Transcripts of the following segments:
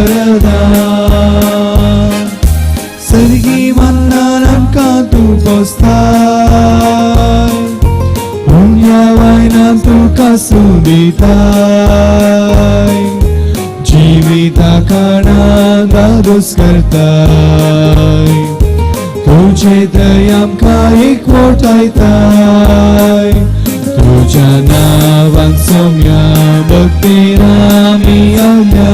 वरदान. सर्गी मन्नान आमकां तूं पोसताय, पुण्या वायनान तुका सुदिताय, जिविता कारणान दादोस करताय, तुजे दया आमकां एकवटायताय. तुज्या नांवान सोम्या भक्तीन आमी आयल्या,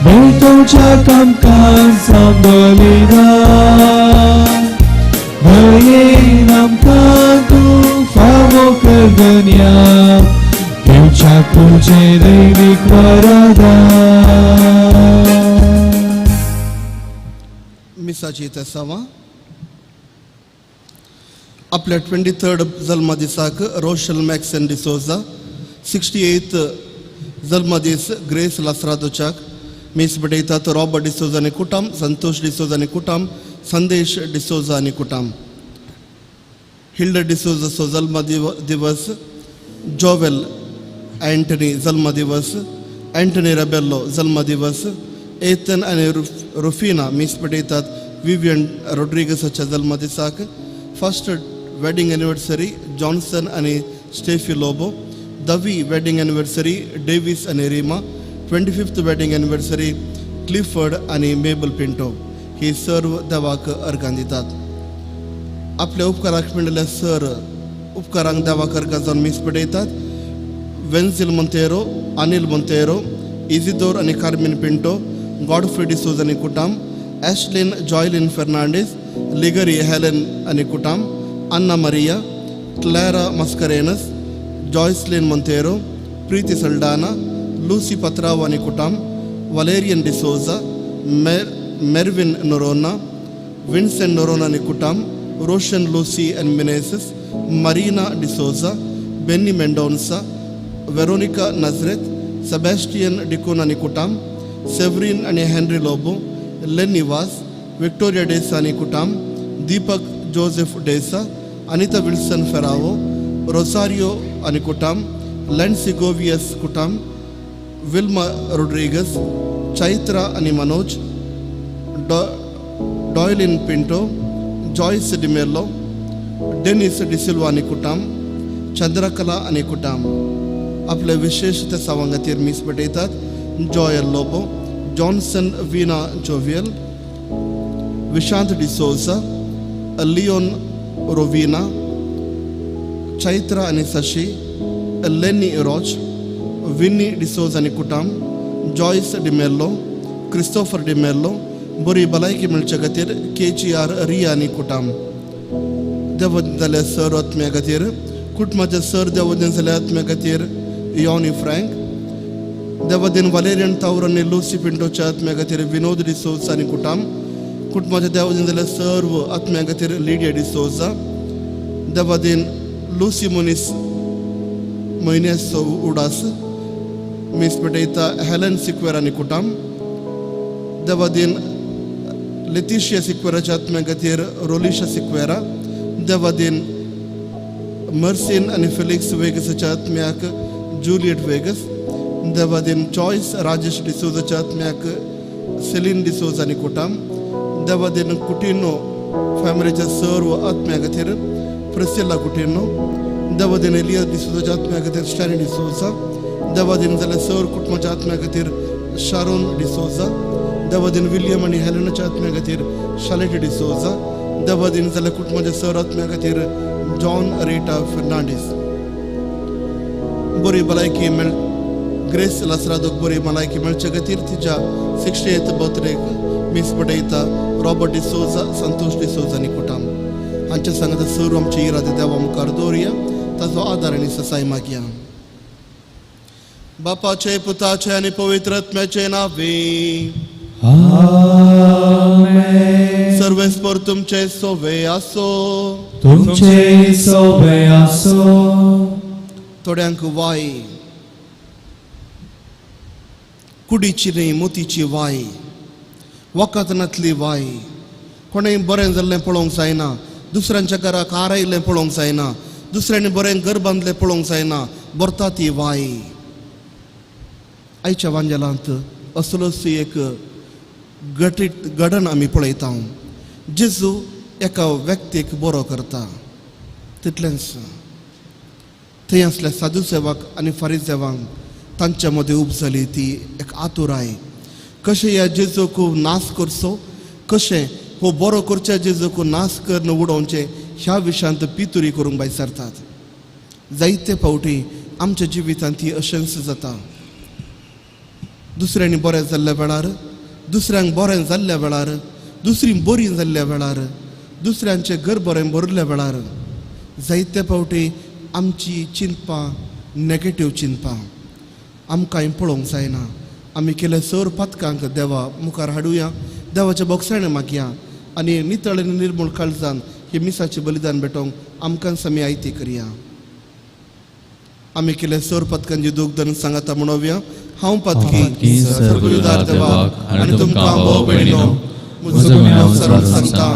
भोंवतणच्या कामकाज सांबलिदान, दयेन आमकां तूं फावो कर धन्या, दिवच्याक तुजें दैवीक वरदान. मिसाची तेसांवां. आपल्या 23rd जल्मदिसाक रोशल मॅक्सन डिसोजा, 68th जल्मदीस ग्रेस लासरादोचाक मीस भेटयतात रॉबर्ट डिसोजा आनी कुटाम, संतोष डिसोजा आनी कुटाम, संदेश डिसोजा आनी कुटाम. हिल्डा डिसोजाचो जल्म दिवस, जोवेल अँटनी जल्मदिवस, अँटनी रेबेल्लो जल्मदिवस, एथन आनी रुफिना मीस भेटयतात विवियन रोड्रिगसाच्या जल्मदिसाक. फर्स्ट वेडिंग एनिवर्सरी जॉन्सन आनी स्टेफी लोबो, धवी वेडिंग एनिवर्सरी डेविस आनी Reema, 25th wedding anniversary Clifford आनी मेबल पिंटो. ही सर्व देवाक अर्गां दितात. आपल्या उपकाराक मेळिल्ल्या सर उपकारांक देवाक अर्गां जावन मीस पेटयतात वेन्सिल मोंतेरो, अनिल मोंतेरो, इजिदोर आनी कार्मीन पिंटो, गॉडफ्री डिसोज आनी कुटाम, एशलिन जॉयलिन फेर्नांडीस, लिगरी हेलन आनी कुटाम, अन्ना मरिया, क्लॅरा मस्करेनस, जॉयस्लिन मोंतेरो, प्रीती सल्डाना, लुसी पत्राव आनी कुटाम, वलेरियन डिसोजा, मेरविन नोरोना, विन्सेंट नोरोना आनी कुटाम, रोशन लुसी आनी मिनेसिस, मरीना डिसोजा, बेन्नी मेंडोन्सा, वेरोनिका नजरेत, सेबॅस्टियन डिकोन आनी कुटाम, सेवरीन आनी हेनरी लोबो, लेनी वास, विक्टोरिया डेसा आनी कुटाम, दीपक जोसेफ डेसा, अनिता विल्सन फेरावो, रोसारियो आनी कुटाम, लेन्सी गोवियस कुटाम, विल्मा रोड्रिगस, चैत्रा आनी मनोज, डॉयलिन पिंटो, जॉयस डिमेल्लो, डेनिस डिसिल्वा आनी कुटाम, चंद्रकला आनी कुटाम. आपले विशेष तेसांवां खातीर मीस पेटयतात जॉयल लोबो, जॉन्सन वीना जोवियल, विशांत डिसोजा, लियोन रोविना, चैत्रा आनी शशी, लेनी रॉच, विन्नी डिसोज आनी कुटाम, जॉयस डिमेल्लो, क्रिस्टोफर डिमेल्लो. बरी भलायकी मेळचे खातीर के जी आर रिया आनी कुटाम. देवदीन जाल्या सर आत्म्या खातीर, कुटुंबाच्या सर देवदीन जाल्या आत्म्या खातीर यॉनी फ्रँक, देवदीन वालेरियन तावर आनी लुसी पिंटोच्या आत्म्या खातीर विनोद डिसोज आनी कुटाम, कुटुंबाच्या देवदीन जाल्या सर्व आत्म्या खातीर लिडिया डिसोजा, देवादीन लुसी मुनीस म्हयन्याचो उडास मीस पेटयता हेलन सिक्वेर आनी कुटाम, देवादीन लेतिशिया सिक्वेराच्या आत्म्या खातीर रोलिशा सिक्वेरा, देवादीन मर्सिन आनी फेलिक्स वेगसाच्या आत्म्याक जुलियट वेगस, देवादीन चॉयस राजेश डिसोजाच्या आत्म्याक सेलीन डिसोज आनी कुटाम, देवादीन कुटिनो फॅमिलीच्या सर्व आत्म्या खातीर प्रिसिला कुटिनो, देवादीन एलिया डिसोजाच्या आत्म्या खातीर स्टॅनी डिसोजा, देवादीन जाल्यार सर्व कुटुंबाच्या आत्म्या खातीर शारोन डिसोजा, देवादीन विलियम आनी हेलेनाच्या आत्म्या खातीर शालेटी डिसोजा, देवादीन जाल्यार कुटुंबाच्या सर आत्म्या खातीर जॉन रेटा फेर्नांडीस. बरी भलायकी मेळ ग्रेस लासरादोक बरी भलायकी मेळचे खातीर तिच्या 68th बर्थडेक मीस पटयता रॉबर्ट डिसोजा, संतोष डिसोजा आनी कुटाम. हांच्या सांगाता सर्व आमचे इरादे देवा मुखार दवरुया, ताचो आदार आनी ससाय मागया. बापाचे, पुताचे आनी पवित्र आत्म्याचे नावे. आमेन. सर्वेस्पर तुमचे सोवे आसो. तुमचे सोबे आसो. थोड्यांक वाय कुडीची न्ही, मोतीची वाय, वखद नातली वाय. कोणें बरें जाल्लें पळोवंक जायना, दुसऱ्यांच्या घरा कार आयिल्लें पळोवंक जायना, दुसऱ्यांनी बरें घर बांदलें पळोवंक जायना, भरता ती वाय. आयच्या वांजेलांत असलोच एक घटीत घडण आमी पळयता. जेजू एका व्यक्तीक बरो करता तितलेंच. थंय आसल्या साधू सेवाक आनी फारीसेवांक तांच्या मदें उब जाली ती एक आतुराय, कशें ह्या जेजूक नाश करचो, कशें हो बरो करच्या जेजूक नाश करून उडोवचें ह्या विशयांत पितुरी करूंक भायर सरतात. जायते फावटी आमच्या जिवितांत ती अशेंच जाता. दुसऱ्यांनी बरें जाल्ल्या वेळार, दुसऱ्यांक बरें जाल्ल्या वेळार, दुसरी बरी जाल्ल्या वेळार, दुसऱ्यांचें घर बरें भरिल्ल्या वेळार जायते फावटी आमची चिंतपां नेगेटीव चिंतपां आमकां पळोवंक जायना. आमी केले सर पातकांक देवा मुखार हाडुया, देवाच्या बोगसाणे मागया आनी नितळ आनी निर्मूळ काळजान हे मिसाचें बलिदान भेटोवंक आमकांच आमी आयती करया. आमी केले सर पातकांची दूख धरून सांगाता म्हणोवया. हांव पातकी सर्वयुदार देवाक आनी तुमकां भाव भयणीनो म्हजो गुन्यांव सारून सांगता,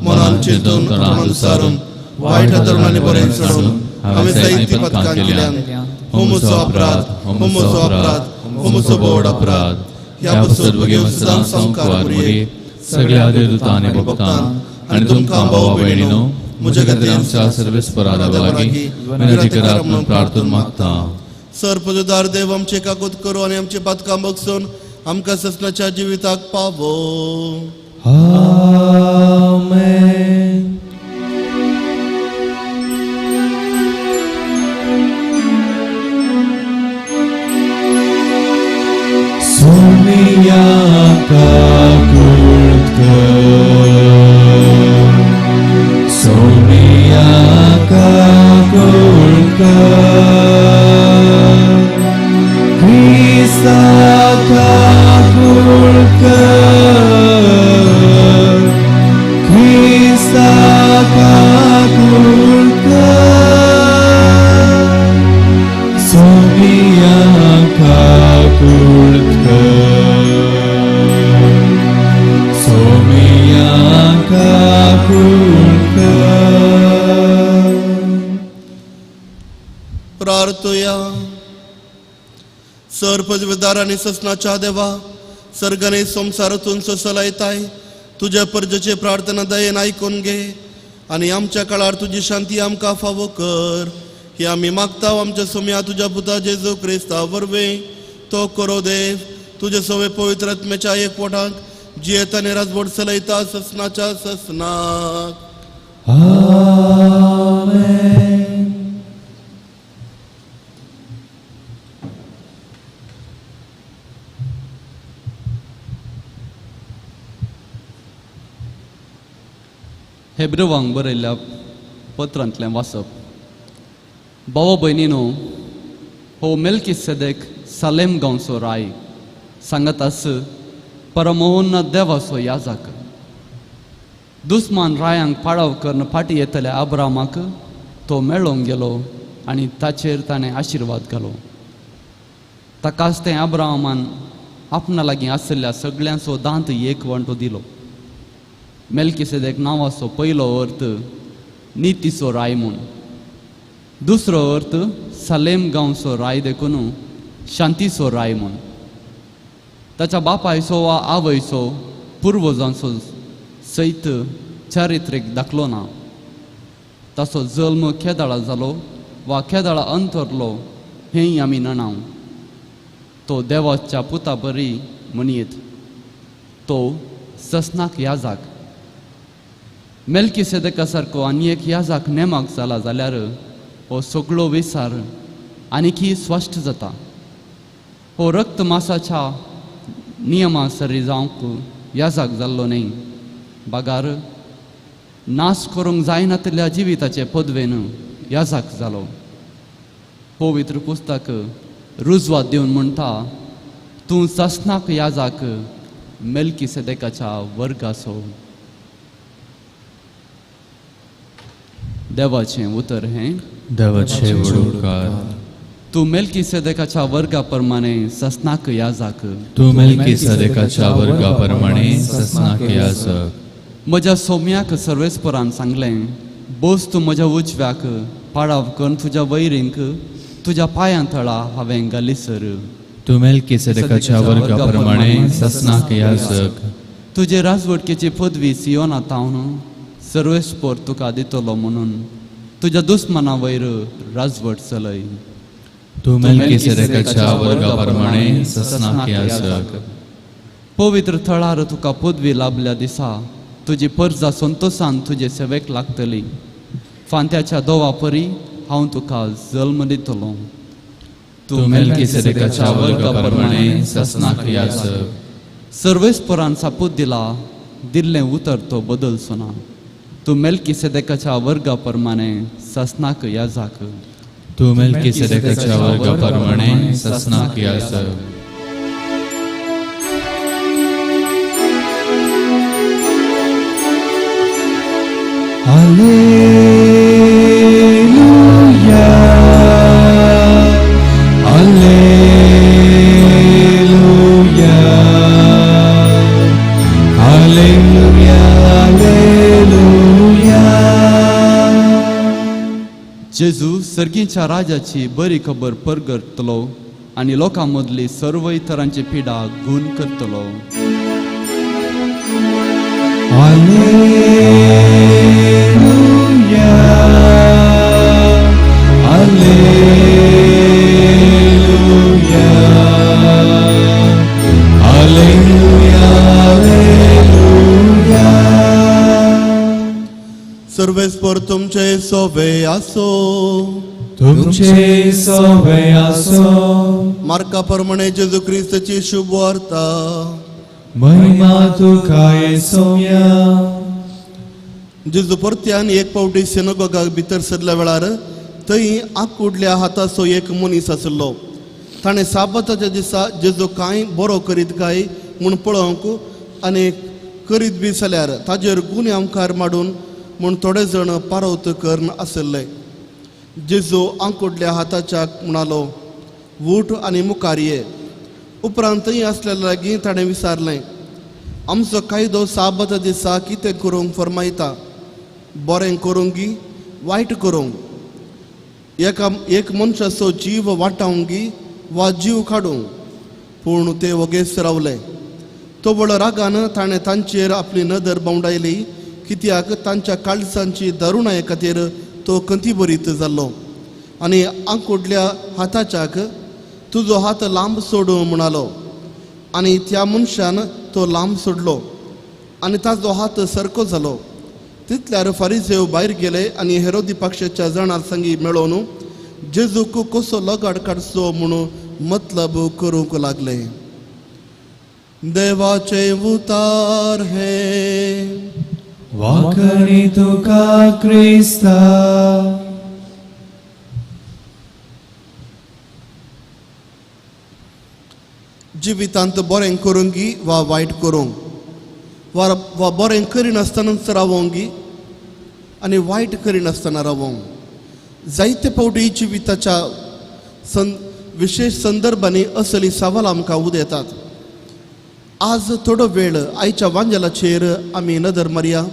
मनान चिंतून तोंडान सारून वायट धर्मांनी बरें चडून हांवें जायतीं पदकां केल्यान. हो म्हजो अपराध, हो म्हजो अपराध, हो म्हजो भोवड अपराध. ह्या पासून भगेवन सदां संवकार मुरये सगळ्या देवदूतां आनी भक्तां आनी तुमकां भाव भयणीनो म्हज्या खातीर आमच्या सर्वेस्परा देवा लागीं विनंती करात म्हणून प्रार्थना मागता. सर पदुदार देव आमचे काकूत करू आनी आमचे पातकां बगसून आमकां ससनाच्या जिविताक पावो. आमेन. सोनिया काकुळकर, सोनिया काकुळकर, क्रिस्ता काकुळकर, क्रिस्ता काकुळकर, सोनिया काकुळकर, सोनिया काकुळकर. प्रार्थया. सर पदवीदार आनी ससनाच्या देवा, सर्गाने संवसारातून ससलायताय तुज्या परजेचे प्रार्थना दयेन आयकून घे आनी आमच्या काळार तुजी शांती आमकां फावो कर. ही आमी मागता आमच्या सोम्या तुज्या पुता जेजू क्रिस्ता वरवीं. तो करो देव तुजे सवे पवित्र आत्म्याच्या एकवटाक जियेता आनी राजवट चलयता ससनाच्या ससनाक. आमेन. हेब्रवांक बरयल्ल्या पत्रांतलें वाचप. भाव भयणीनो, हो मेल्कीसेदेक सालेम गांवचो राय सांगत आस परमोहन देवाचो याजाक. दुस्मान रायांक पाळाव करून फाटी येतल्या अब्रामाक तो मेळोंक गेलो आनी ताचेर ताणें आशिर्वाद घालो. ताकाच तें अब्राहमान आपणा लागीं आशिल्ल्या सगळ्यांचो दांत एक वांटो दिलो. मेल्कीसेदेक नांवाचो पयलो अर्थ नितीचो राय म्हूण, दुसरो अर्थ सालेम गांवचो राय देखून शांतीचो राय म्हूण. ताच्या बापायचो वा आवयचो पुर्वजांचो सयत चारित्रीक दाखलो ना. ताचो जल्म केदाळा जालो वा केदाळा अंतरलो हेंय आमी नणाव. तो देवाच्या पुता बरी म्हणयेत. तो ससनाक याजाक. मेल्कीसेदेका सारको आनी एक याजाक नेमाक जाला जाल्यार हो सगळो विसार आनीकी स्पश्ट जाता. हो रक्त मासाच्या नियमा सरी जावंक याजाक जाल्लो न्हय, बागार नाश करूंक जायनातल्या जिविताचे पदवेन याजाक जालो. पवित्र पुस्तक रुजवात दिवन म्हणटा, तूं ससनाक याजाक मेल्कीसेदेकाच्या वर्गाचो. देवाचें उतर हें. देवाचे उपकार. तूं मेल्कीसेदेकाच्या वर्गा प्रमाणे ससनाक याजाक. तूं मेल्कीसेदेकाच्या वर्गा प्रमाणे ससनाक याजक. म्हज्या सोम्याक सर्वेस्परान सांगलें, बोस तूं म्हज्या उजव्याक पाळाव करून तुज्या वैरींक तुज्या पांयां तळा हांवें घालीसर. तूं मेल्कीसेदेकाच्या वर्गा प्रमाणे ससनाक याजक। तुजे राजवटकेची पदवी सियोना तावन सर्वेस्पोर तुका दितलो म्हणून तुज्या दुस्मना वयर राजवट चलय। तूं मेल्कीसेदेकाच्या वर्गा प्रमाणे ससनाक याजक। पवित्र थळार तुका पदवी लाभल्या दिसा तुजी परजा संतोषान तुजे सेवेक लागतली। फांत्याच्या दोवा परी हांव तुका जल्म दितलो। तूं मेल्कीसेदेकाच्या वर्गा प्रमाणे ससनाक याजक। सर्वेस्परान सापूत दिला दिल्लें उतर तो बदलचो ना। तूं मेल्कीसेदेकाच्या वर्गा प्रमाणे ससनाक याजक। तूं मेल्कीसेदेकाच्या वर्गा प्रमाणे ससनाक याजक। Alleluia, Alleluia, Alleluia, Alleluia. जेजू सर्गीच्या राजाची बरी खबर परगटतलो आनी लोकां मदली सर्व तरांची पिडा गुण करतलो। Alleluia, Alleluia, Alleluia, Alleluia. सर्वेस्पर तुमचे सोवे आसो। तुमचे सोवे आसो। मार्का प्रमाणे जेजू क्रिस्ताची शुभ वार्ता। महिमा तुका येसोया। जेजू परत्यान एक पावटी सिनागोगाक भितर सरल्या वेळार थंय आकुडल्या हाताचो एक मनीस आसलो। ताणें साबाताच्या दिसा जेजू कांय बरो करीत काय म्हूण पळोवंक आनी करीत बी जाल्यार ताजेर गुन्यांव मुखार मांडून म्हूण थोडे जण पारवत करून आसले। जेजू आंकुडल्या हाताच्या म्हणालो, वूठ आनी मुखार ये। उपरांत थंय आसल्या लागीं ताणें विचारलें, आमचो कायदो साबाता दिसा कितें करूंक फर्मायता, बरें करूंक वायट करूंक, एका एक मनशाचो जीव वाटावंक वा जीव काडूंक? पूण ते वगेच रावले। तो व्हड रागान ताणें तांचेर आपली नदर भोंवडायली, कित्याक तांच्या काळजांची दारुणाये खातीर तो कंतीभरीत जाल्लो आनी आंकुडल्या हाताच्याक तुजो हात लांब सोडू म्हणालो आनी त्या मनशान तो लांब सोडलो आनी ताजो हात सारको जालो। तितल्यार फारिजेव भायर गेले आनी हेरोदी पक्षाच्या जाणां संगी मेळोवन जेजूक कसो लगाड काडचो म्हणून मतलब करूंक लागले। देवाचे उतार हे वाखणी तुका क्रिस्ता। जिवितांत बरें करूंक वा वायट करूंक वा बरें करिनासतनाच रावोंक आनी वायट करिनासतना रावोंक, जायते फावटी जिविताच्या विशेष संदर्भांनी असली सवाल आमकां उदेतात। आज थोडो वेळ आयच्या वांजेलाचेर आमी नदर मारया।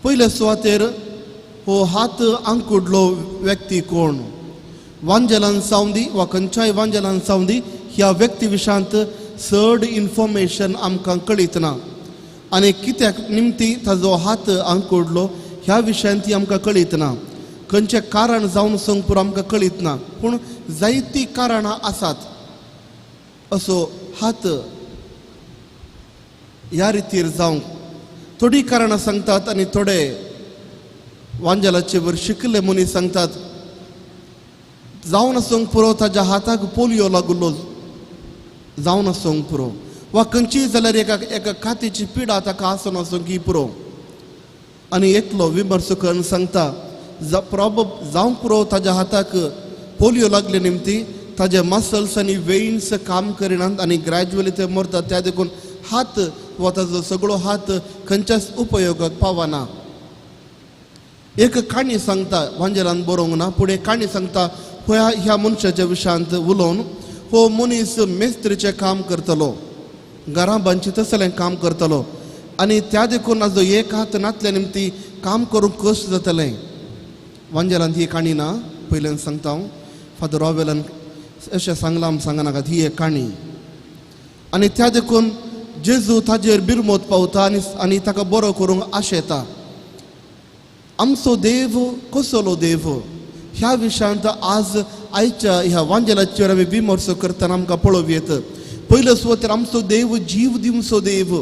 पयले सुवातेर हो हात आंकुडलो व्यक्ती कोण? वांजेलान जावं दी वा खंयच्याय वांजेलान जावं दी, ह्या व्यक्ती विशांत चड इन्फॉर्मेशन आमकां कळीत ना आनी कित्याक निमती ताजो हात आंकुडलो ह्या विशयांत ती आमकां कळीत ना। खंयचें कारण जावन संगपूर आमकां कळीत ना, पूण जायतीं कारणां आसात असो हात ह्या रितीर जावंक। थोडीं कारणां सांगतात आनी थोडे वांजेलाचे वर शिकले मनीस सांगतात जावन आसूंक पुरो ताज्या हाताक पोलियो लागुल्लो जावन आसूंक पुरो, वा खंयचीय जाल्यार एका एका कातीची पिडा ताका आसून आसूंक ही पुरो। आनी एकलो विमर्श करून सांगता जावंक पुरो ताज्या हाताक पोलियो लागले निमती ताजे मसल्स आनी वेन्स काम करिनात आनी ग्रॅज्युअली ते मरतात, त्या देखून हात वा ताजो सगळो हात खंयच्याच उपयोगाक पावना। एक काणी सांगता वांजेलान बरोवंक ना, पूण एक काणी सांगता ह्या ह्या मनशाच्या विशयांत उलोवन हो मनीस मेस्त्रीचें काम करतलो, घरां बांदचें तसलें काम करतलो आनी त्या देखून आजो एक हात नातल्या निमती काम करूंक कश्ट जातलें। वांजेलान ही काणी ना, पयल्यान सांगता हांव, फादर रॉवेलान अशें सांगलां आमी सांगनाकात ही एक काणी. आनी त्या देखून जेजू ताजेर बिरमोत पावता आनी आनी ताका बरो करूंक आशेता. आमचो देव कसलो देव ह्या विशयांत आज आयच्या ह्या वांजेलाचेर आमी विमर्सो करतना आमकां पळोवं येत. पयलो सुवातेर आमचो देव जीव दिवचो देव.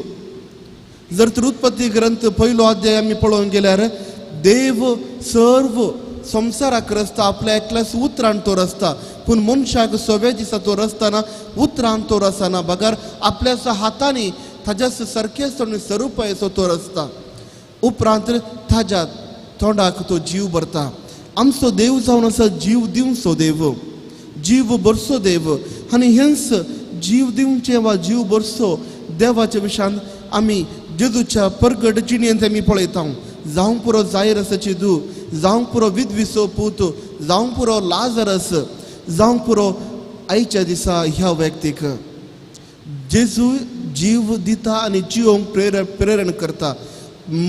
जर तर उत्पत्ती ग्रंथ पयलो अध्याय आमी पळोवंक गेल्यार देव सर्व संवसाराक रचता, आपल्या एकल्याच उतरान तो रचता. पूण मनशाक सव्या दिसा तो रचतना उतरान तो रचना बगर आपल्याच हातांनी ताज्याच सारकेच स्वरुपाचो तो रचता. उपरांत ताज्या तोंडाक तो जीव भरता. आमचो देव जावन आसा जीव दिवचो देव, जीव भरसो देव. आनी हेंच जीव दिवचें वा जीव भरसो देवाच्या विशयान आमी जेजूच्या परगट जिणेंत आमी पळयता. जावंक पुरो जायरसाची धूव, जावंक पुरो विधवीचो पूत, जावंक पुरो लाजरस, जावंक पुरो आयच्या दिसा ह्या व्यक्तीक जेजू जीव दिता आनी जिवोंक प्रेरण करता.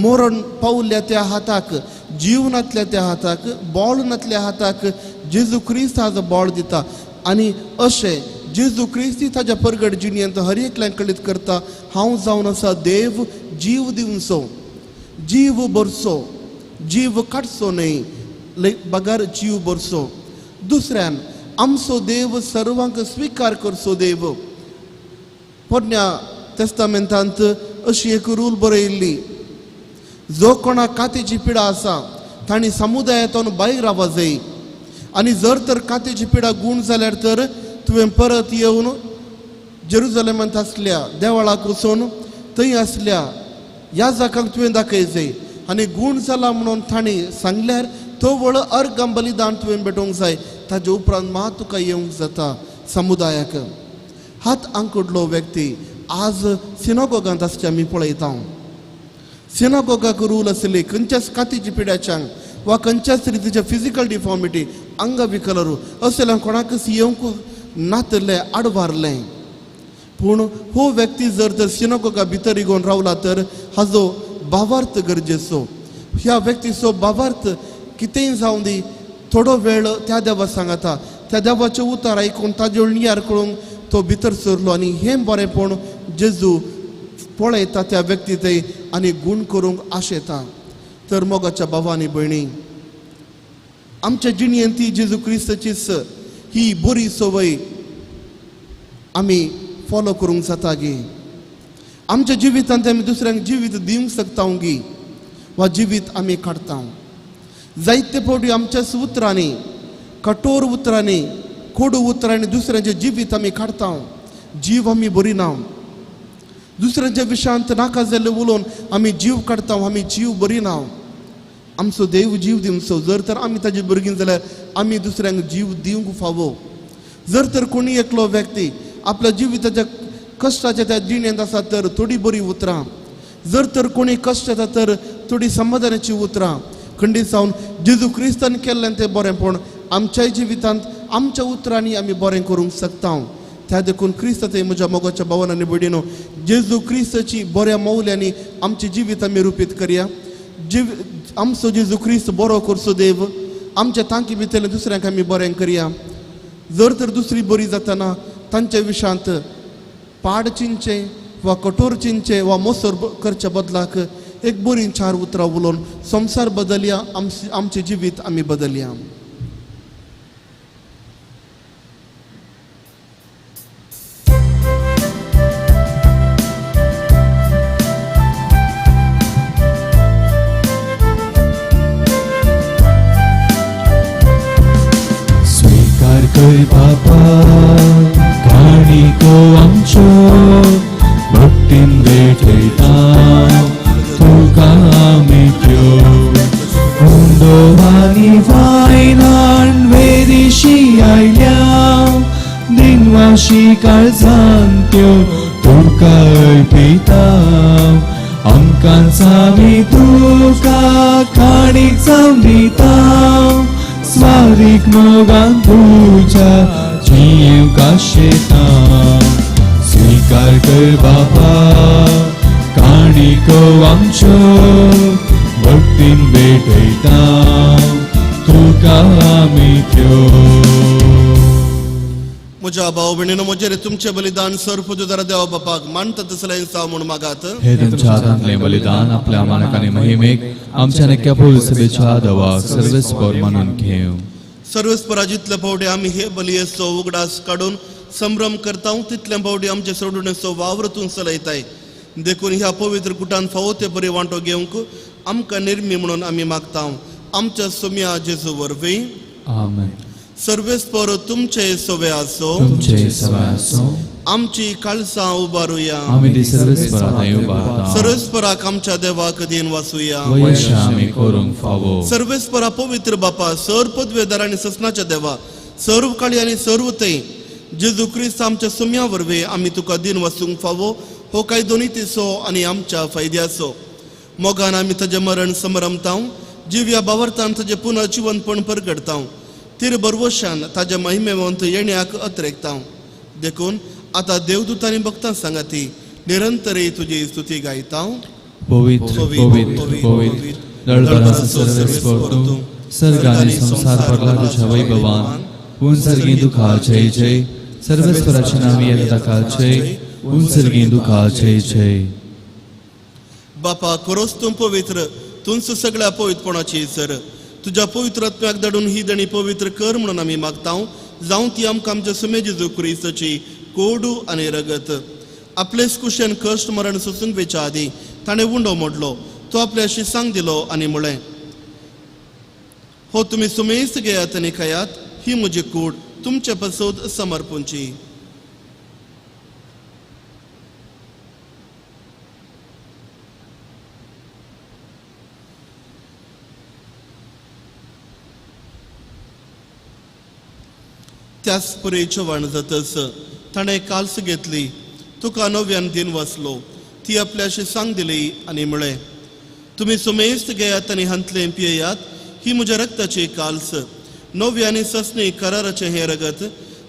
मरण पावल्या त्या हाताक, जीव नातल्या त्या हाताक, बॉल नातल्या हाताक जेजू क्रिस्त आज बॉल दिता. आनी अशें जेजू क्रिस्त ताज्या परगट जिणेंत हर एकल्याक कळीत करता, हांव जावन आसा देव जीव दिवचो, जीव भरचो, जीव काडचो न्हय बगर जीव भरचो. दुसऱ्यान आमचो देव सर्वांक स्विकार करचो देव. पोरण्या तेस्तामेंतांत अशी एक रूल बरयल्ली, जो कोणाक कातीची पिडा आसा तांणी समुदायांतून भायर रावपा जाय आनी जर तर कातीची पिडा गूण जाल्यार तर तुवें परत येवन जेरुजलेमांत आसल्या देवळाक वचून थंय आसल्या ह्या जाकांक तुवें दाखय जाय आनी गूण जाला म्हणून तांणी सांगल्यार तो वळ अर्घ बलिदान तुवें भेटोवंक जाय. ताजे उपरांत मात तुका येवंक जाता समुदायाक. हात आंकुडलो व्यक्ती आज सिनागोगांत आसचे आमी पळयता. सिनागोगाक रूल आसली खंयच्याच कातीची पिड्याच्यांक वा खंयच्याच रितीच्या फिजिकल डिफॉर्मिटी अंगविकलरू असल्या कोणाकच येवंक नातलें आडवारलें. पूण हो व्यक्ती जर तर सिनागोगा भितर रिगोवन रावला तर हाजो भावार्थ गरजेचो. ह्या व्यक्तीचो भावार्थ कितेंय जावं दी थोडो वेळ त्या देवा सांगता, त्या देवाचें उतार आयकून ताजे नियार करूंक तो भितर सरलो आनी हें बरेंपण जेजू पळयता त्या व्यक्ती थंय आनी गूण करूंक आशेता. तर मोगाच्या भावा आनी भयणी, आमच्या जिणेंत ती जेजू क्रिस्ताचीच ही बरी संवय आमी फॉलो करूंक जाता गी. आमच्या जिवितांत आमी दुसऱ्यांक जिवीत दिवंक शकता गी वा जिवीत आमी काडटा. जायते फावटी आमच्याच उतरांनी, कठोर उतरांनी, कोडू उतरांनी दुसऱ्यांचें जिवीत आमी काडटा, जीव आमी बरी ना. दुसऱ्यांच्या विशयांत नाका जाल्लें उलोवन आमी जीव काडटा, आमी जीव बरी ना. आमचो देव जीव दिवचो. जर तर आमी ताजे भुरगीं जाल्यार आमी दुसऱ्यांक जीव दिवंक फावो. जर तर कोणी एकलो व्यक्ती आपल्या जिविताच्या कश्टाच्या त्या जिणेंत आसा तर थोडी बरी उतरां, जर तर कोणी कश्ट येता तर थोडी समाधानाची उतरां खंडीत जावन जेजू क्रिस्तान केल्लें तें बरेंपण आमच्याय जिवितांत आमच्या उतरांनी आमी बरें करूंक शकता. त्या देखून क्रिस्त थंय म्हज्या मोगाच्या भावान आनी भयणीनो, जेजू क्रिस्ताची बऱ्या मौल्यांनी आमचें जिवीत आमी रुपीत करया. जीव आमचो जेजू क्रिस्त बरो करचो देव आमच्या तांकी भितरलें दुसऱ्यांक आमी बरें करया. जर तर दुसरी बरी जातना तांच्या विशयांत पाड चिंचें वा कठोर चिंचें वा मोसर करच्या बदलाक एक बरी चार उतरां उलोवन संवसार बदलया, आमचें जिवीत आमी बदलया. स्वीकार कर बापा काणिको आमच्यो भक्तीन भेटयता तुका आमी त्यो हुंडो आनी वायनान वेदिशी आयल्या दिनवाशी काळजान त्यो तुका अर्पिता. आमकां आमी तुका काणीक जावन दिता स्वारीक मोगान तुज्या जियेवंक आशेता. स्वीकार कर बापा काणिको आमच्यो भक्तीन भेटयता तुका आमी त्यो. म्हज्या भाव भयणीनो म्हजेर तुमचें बलिदान सर्व देवा बापाक मानता तसलें जावं म्हूण मागात. हे तुमच्या हातांतलें बलिदान आपल्या मानक आनी महिमेक आमच्या नक्या पवित्र सभेच्या देवाक सर्वेस्पर मानून घेवं. सर्वेस्परा जितले फावटी आमी हे बलियेचो उगडास काडून संभ्रम करता तितले फावटी आमचे सोडणेचो वावर तूं चलयताय. देखून ह्या पवित्र कुटान फावो ते बरी वांटो घेवंक आमकां निर्मी म्हणून आमी मागता आमच्या सोम्या जेजू वरवीं. आमेन. सर्वेस्पर तुमचे सवे आसो. तुमचे सवे आसो. आमची काळसां उबारुया. आमी ती सर्वेस्परा थंय उबारता. सर्वेस्पराक आमच्या देवाक दीन वासूया. वयशा आमी करूंक फावो. सर्वेस्परा पवित्र बापा सर्व पदवेदार आनी ससनाच्या देवा सर्व काळी आनी सर्व थंय जेजू क्रिस्त आमच्या सुम्या वरवीं आमी तुका दीन वासूंक फावो हो कायदो नितीचो आनी आमच्या फायद्याचो. मोगान आमी ताजें मरण समरमताव जिव्या बावरतान ताजें पुनर्जिवनपण परगडताव तिर बरवशान ताज्या महिमेवंत येण्याक अत्रेकताव. देखून आतां देवदूतांनी भक्तां सांगाती निरंतरे तुजी स्तुती गायताव. पवित्र पवित्र पवित्र दळभराचो सर्वेस्पर तूं सर्ग आनी संवसार भरला तुज्या वैभवान. उंचर्गी दुखा जय जय. सर्वेस्पराचे नांव येता ताका जय. उंचर्गी दुखा जय जय. बापा खरोच तूं पवित्र तूंच सगळ्या पवित्रपणाची सर. तुज्या पवित्र आत्म्याक धाडून ही देणी पवित्र कर म्हणून आमी मागता जावं ती आमकां आमच्या सुमे जेजू क्रिस्ताची कोडू आनी रगत. आपलेच कुशेन कश्ट मरण सोसूंक वेच्या आदीं ताणें उंडो मोडलो तो आपल्या शिसांक दिलो आनी म्हळें हो तुमी सुमेस्त घेयात आनी खायात ही म्हजी कूड तुमचे पासत समर्पूंची. त्याच परी जेवण जातच ताणें काल्स घेतली तुका नव्यान दिन वाचलो ती आपल्याशी सांग दिली आनी म्हळें तुमी सुमेस्त घेयात आनी हांतलें पियेयात ही म्हज्या रक्ताची काल्स नवी आनी ससनी कराराचें हें रगत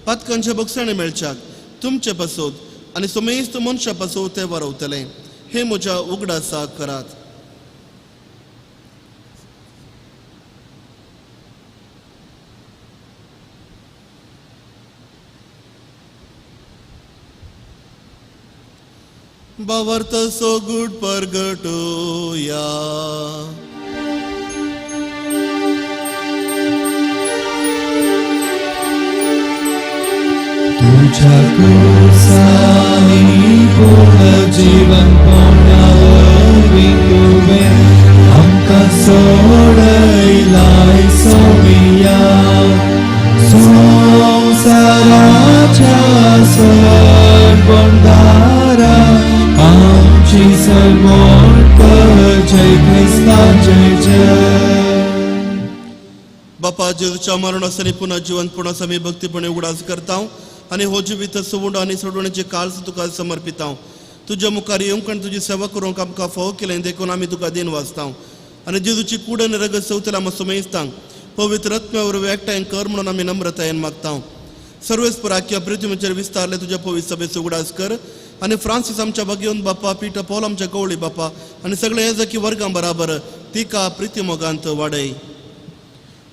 पातकांचे बक्षाणे मेळच्याक तुमचे पासत आनी सुमेस्त मनशा पासत तें वारवतलें हें म्हज्या उगडासाक करात. बावर्त सो गुड परगटोया. तुझ्या कुसानी पूर्ण जीवन वरवीं तुवें आमकां सोडयलाय सोमिया. संवसाराच्या सरबंदारा आमची सरमोड कर जय क्रिस्ता जय जय. बापा जेजूच्या मरणास आनी पुन्हा जिवंतपणास आमी भक्तीपणे उगडास करता आनी हो जिवीत सोडून आनी सोडवण्याची काळस तुका समर्पिता. तुज्या मुखार येवंक आनी तुजी सेवा करूंक आमकां फावो केलें देखून आमी तुका दिन वाचता आनी जेजूची कूड आनी रगत सवतल्या आमकां सुमेजता पवित्र आत्म्या वरवीं एकठांय कर म्हणून आमी नम्रतायेन मागता. सर्वेस्पर आख्या पृथ्वीचेर विस्तारले तुज्या पवित्र सभेचो उगडास कर आनी फ्रांसीस आमच्या भाग्यवंत बापा पीटर पॉल आमच्या गवळी बापा आनी सगळे येजकी वर्गां बराबर तिका प्रिती मोगांत वाडय.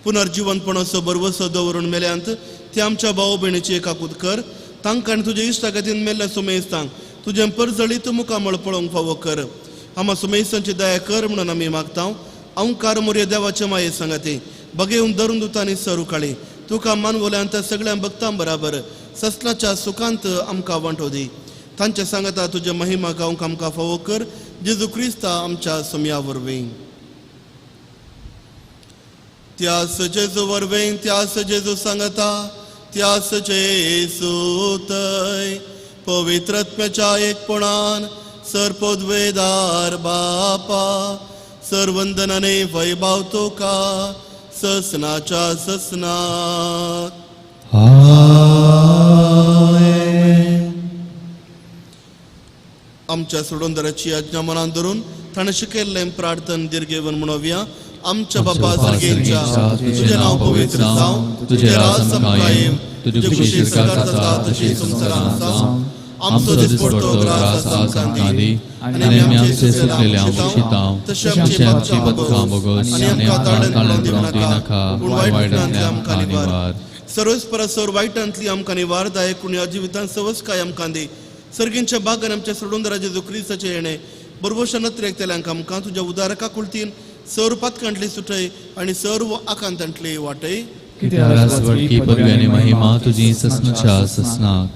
पुनर्जिवंतपणाचो बरवसो दवरून मेल्यांत ते आमच्या भाव भयणीची एकाकूत कर तांकां आनी तुज्या इश्टागतीन मेल्ल्या सुमेस्तांक तुजें परजळीत मुखामळ पळोवंक फावो कर. आमा सुमेस्तांची दया कर म्हणून आमी मागता. अंकार मोरये देवाचे माये सांगाती बगेवन धरून दुतांनी सरू काळी तुका मानवल्यांत सगळ्या भक्तां बराबर ससनाच्या सुखांत आमकां वांटो दी. तांच्या सांगाता तुज्या महिमा गावंक आमकां फावो कर जेजू क्रिस्ता आमच्या सुम्या वरवीं. त्यास जेजू वरवीं त्यास जेजू सांगता त्यास जेजू थंय पवित्र आत्म्याच्या एकपणान सरपदवेदार बापा सर्वंदनाने वैभव तुका ससनाच्या ससनाक. आमेन. आमच्या सोडूनदाराची आज्ञा मनान धरून ताणें शिकयल्लें प्रार्थन दीर्घेवन म्हणोवया. आमच्या बापा सर्गेंच्या तुजें नांव पवित्र जावं तुजें राज आमकां येवं तुजी खुशी स्वर्गांत जाता तशी संवसारांत जावं. आमचो दिसपडतो ग्रास आमकां दी आनी आमी आमचे सुकलेले शिताव तशें आमची आमची पथकां बोगस आनी आनी आमकां आमकां ताळेन ताळेन पडूंक दिनाका पूण वायटांतल्यान वायटांतल्यान आमकां आमकां निवार. सर्वस्परा सर वायटांतली आमकां निवारदाय कुण्या जिवितांत सवसकाय आमकां दी. सर्गींच्या बागान आमच्या सोडून जेजू क्रिस्ताचें येणें बरबोशा नत्रेक आमकां तुज्या उदार काकुळतीन सर्व पातकांतली सुटय आनी सर्व आकांतांतली वाटय. कित्याक पदवी आनी महिमा तुजी ससनाच्या ससनाक.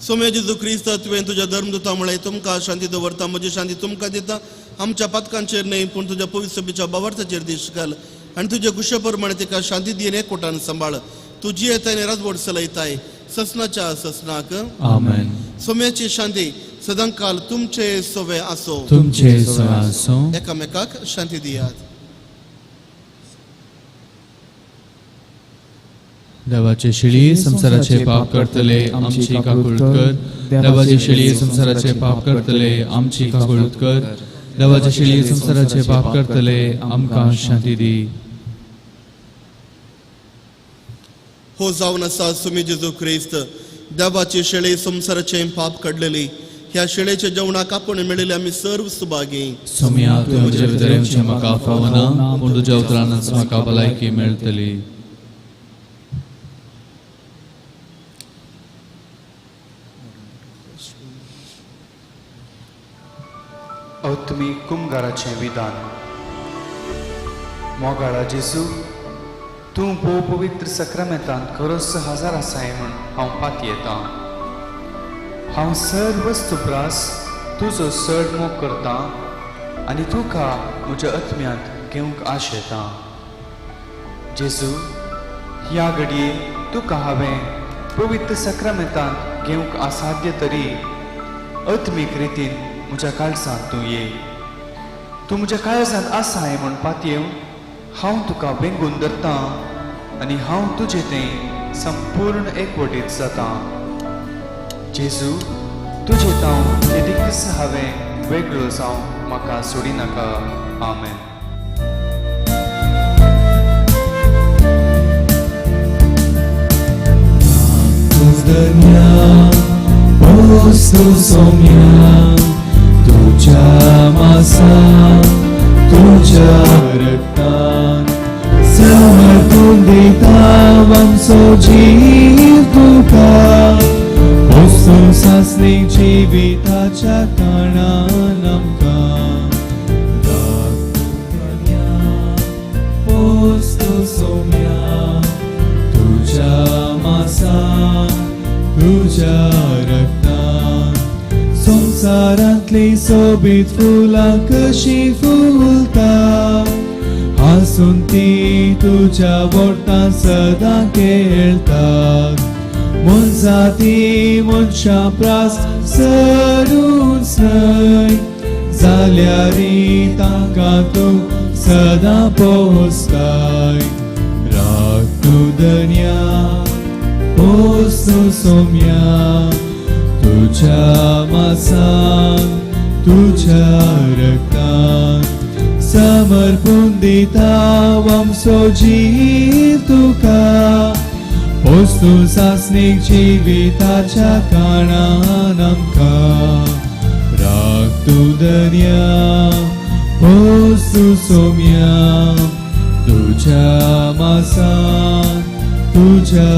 सोम्या जेजू क्रिस्त तुवें तुज्या धर्मदूता म्हळें तुमकां शांती दवरता, म्हजी शांती तुमकां दिता. आमच्या पातकांचेर न्हय पूण तुज्या पवित्र सभेच्या बावार्थाचेर दीश घाल आनी तुज्या गुशे प्रमाणे तिका शांती दी आनी एकवटान सांबाळ. तुजी येताय आनी राजवट चलयताय ससनाच्या ससनाक. आमेन. सोम्याची शांती सदांकाल तुमचे सोवे आसो. तुमचे सोवे आसो. एकामेकाक शांती दियात. देवाचे शिळी संसाराचे पाप करतले आमची काकूळत कर. देवाचे शिळी संसाराचे पाप करतले आमची काकूळत कर. देवाचे शिळी संसाराचे पाप करतले आमकां शांती दी. हो जावन आसा सुमी जेजू क्रिस्त देवाची शेळी संसाराचे पाप काडलेली. ह्या शेळेच्या जेवणाक आपण मेळिल्ले आमी सर्व सुभागी. सोम्या तुवें म्हज्या भितर येवचें म्हाका फावना पूण तुज्या उतरानच म्हाका भलायकी मेळटली. अत्मी कुमगाराचें विधान. मोगाळा जेजू, तूं भोव पवित्र सक्रामेंतांत खरोच हजार आसाय म्हूण हांव पातयेतां. हांव सर्व वस्तू प्रास तुजो चड मोग करतां आनी तुका म्हज्या आत्म्यांत घेवंक आशेतां. जेजू, ह्या घडये तुका हांवें पवित्र सक्रामेंतांत घेवंक असाध्य तरी आत्मीक रितीन म्हज्या काळजांत तूं ये. तूं म्हज्या काळजांत आसाय म्हूण पातयेवन हांव तुका वेंगून धरतां आनी हांव तुजें तें संपूर्ण एकवटीत जातां. जेजू, तुजें तांव केदीकच हांवें वेगळो जावं म्हाका सोडिनाका. आमेन. सोम्या तुझ्या मासान तुझ्या रक्तान समर्पून दिता आमचो जीव तुका. वस्तू सासणी जिविताच्या कारणान आमकां राखतल्या. वस्तू सोम्या तुझ्या मासान तुझ्या रक्तान संसारांतली सोबीत फुलां कशी फुलता हांसून ती तुज्या वोटान सदां खेळतात. मनजाती मनशां प्रास सरूच न्हय जाल्यार तांकां तूं सदां पोसताय. राख तूं दर्या पोस तूं सोम्या तुझ्या मासान तुझ्या रक्तान समर्पून दिता आमचो जीव तुका. वस्तू सासणीक जिविताच्या कारणान आमकां राख तूं दर्या पोस तूं सोम्या तुझ्या मासान तुझ्या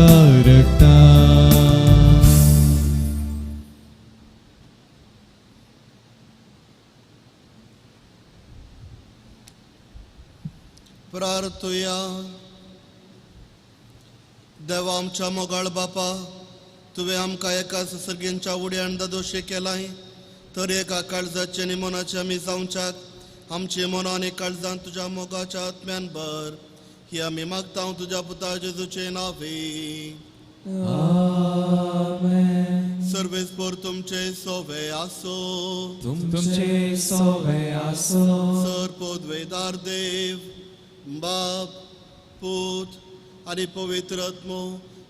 रक्तान. प्रार्थुया. देवा आमच्या मोगाळ बापा, तुवें आमकां एका सर्गेंच्या उड्यान दादोशे केलाय तर एका काळजाचे आनी मनाचे आमी जावच्याक आमचे मनां आनी काळजान तुज्या मोगाच्या आत्म्यान भर. ही आमी मागता तुज्या पुता जेजूचे नावे. सर्वेस्पर तुमचे सोवे आसो. तुमचे सोवे आसो. सर पदवेदार देव बाप पूत आनी पवित्र आत्मो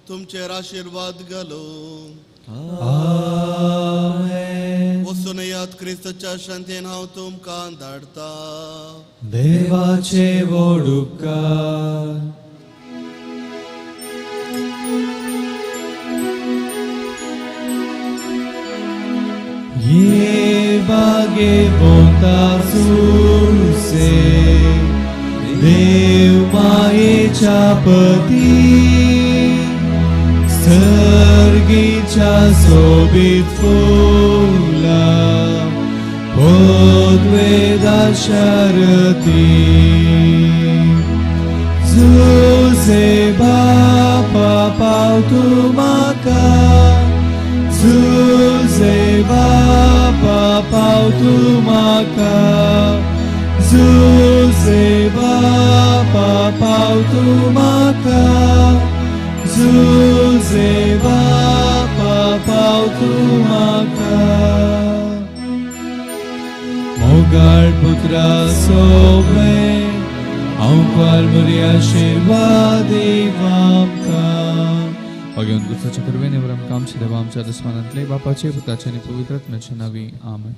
तुमचेर आशिर्वाद घालो. आमेन. वचून यात क्रिस्ताच्या शांतीन हांव तुमकां धाडटा. देवाचे व्हड उपकार. ये बागे बोता सुसे देव मायेच्या पती गुलाबाच्या सोबीत फुला पोदवेदा शरती जुजे बापा पाव तूं म्हाका जुजे बापा पाव तूं म्हाका जुजे बापा पाव तूं म्हाका जुजे बापा पाव तूं म्हाका मोगाळ पुत्रा सोबे हांव क्वालमुरी आशिर्वाद आमकां. भगवंत गुरुच्या कृपेने वरम आमच्या देवा आमच्या दुस्मानांतले बापाचे पुताचे आणि पवित्र आत्म्याचे नावी. आमेन.